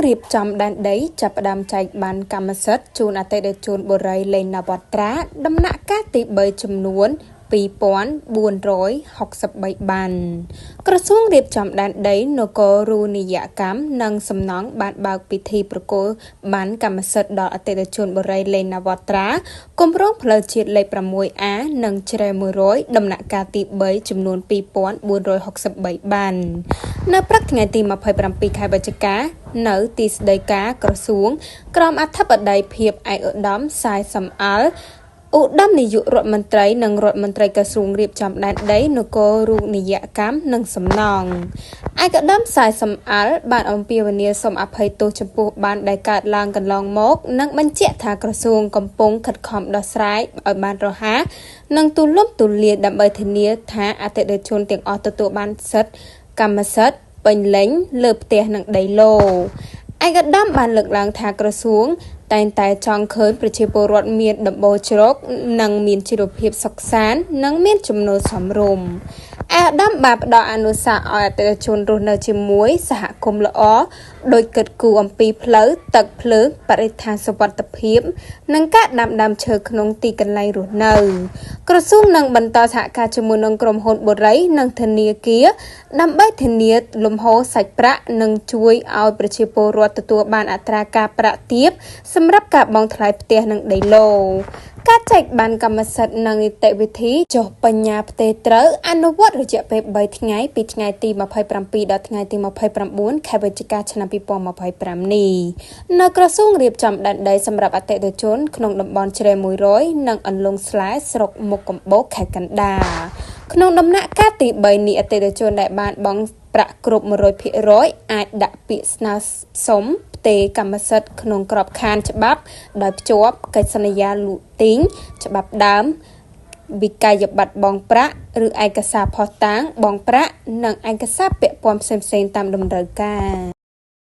រៀបចំដែនដីចាប់ផ្ដើមចែកប័ណ្ណកម្មសិទ្ធិជូនអតិថិជនបុរីឡេងណាវ៉ាត្រាដំណាក់កាលទី3ចំនួន 2463ប័ណ្ណក្រសួងរៀបចំដែនដីនគររូបនីយកម្មនិងសំណង់បានបើកពិធីប្រគល់ប័ណ្ណកម្មសិទ្ធិដល់អតិថិជនបុរីឡេងណាវ៉ាត្រាគម្រោងផ្លូវជាតិលេខ 6A និងជ្រែ100ដំណាក់កាលទី3ចំនួន2463ប័ណ្ណនៅព្រឹកថ្ងៃទី27ខែវិច្ឆិកានៅទីស្តីការក្រសួងក្រោមអធិបតីភាពឯកឧត្តមសាយសំអាល់ឧត្តមនាយករដ្ឋមន្ត្រីនិងរដ្ឋមន្ត្រីក្រសួងរៀបចំដែនដីនគររូបនីយកម្មនិងសំណង់ឯកឧត្តមសាយសំអាល់បានអំពាវនាវសូមអភ័យទោសចំពោះបានដែលកើតឡើងកន្លងមកនិងបញ្ជាក់ថាក្រសួងកំពុងខិតខំដោះស្រាយឲ្យបានរហ័សនិងទូលំទូលាយដើម្បីធានាថាអតិថិជនទាំងអស់ទទួលបានសិទ្ធិកម្មសិទ្ធិពេញលេញលើផ្ទះនិងដីឡូឯកឧត្តមបានលើកឡើងថាក្រសួងតែងតែចង់ឃើញប្រជាពលរដ្ឋមានដំបូលជ្រកនិងមានជីវភាពសុខសាន្តនិងមានចំណូលសមរម្យឯកឧត្តមបានផ្ដល់អនុសាសន៍ឲ្យអតិថិជនរស់នៅជាមួយសហគមន៍ល្អដោយគិតគូរអំពីផ្លូវទឹកភ្លើងបរិស្ថានសុវត្ថិភាពនិងការដាំដើមឈើក្នុងទីកន្លែងរស់នៅក្រសួងនឹងបន្តសហការជាមួយនឹងក្រុមហ៊ុនបុរីនិងធនាគារដើម្បីធានាលំហូរសាច់ប្រាក់និងជួយឲ្យប្រជាពលរដ្ឋទទួលបានអត្រាការប្រាក់ទាបសម្រាប់ការបង់ថ្លៃផ្ទះនិងដីឡូការចែកបានកម្មសិទ្ធិនិងនីតិវិធីចុះបញ្ញាផ្ទេរត្រូវអនុវត្តរយៈពេល3ថ្ងៃពីថ្ងៃទី27ដល់ថ្ងៃទី29ខែវិច្ឆិកាឆ្នាំ2025នេះនៅក្រសួងរៀបចំដែនដីសម្រាប់អតិថិជនក្នុងតំបន់ជ្រែ100និងអន្លង់ស្លែស្រុកមុខកំបោកខេត្តកណ្ដាលក្នុងដំណាក់កាលទី3នេះអតិថិជនដែលបានបង់ប្រាក់គ្រប់100%អាចដាក់ពាក្យស្នើសុំផ្ទេរកម្មសិទ្ធិក្នុងក្របខ័ណ្ឌច្បាប់ដោយភ្ជាប់កិច្ចសន្យាលក់ទិញច្បាប់ដើមវិក័យប័ត្របង់ប្រាក់ឬឯកសារភស្តុតាងបង់ប្រាក់និងឯកសារពាក់ព័ន្ធផ្សេងៗតាមតម្រូវការ។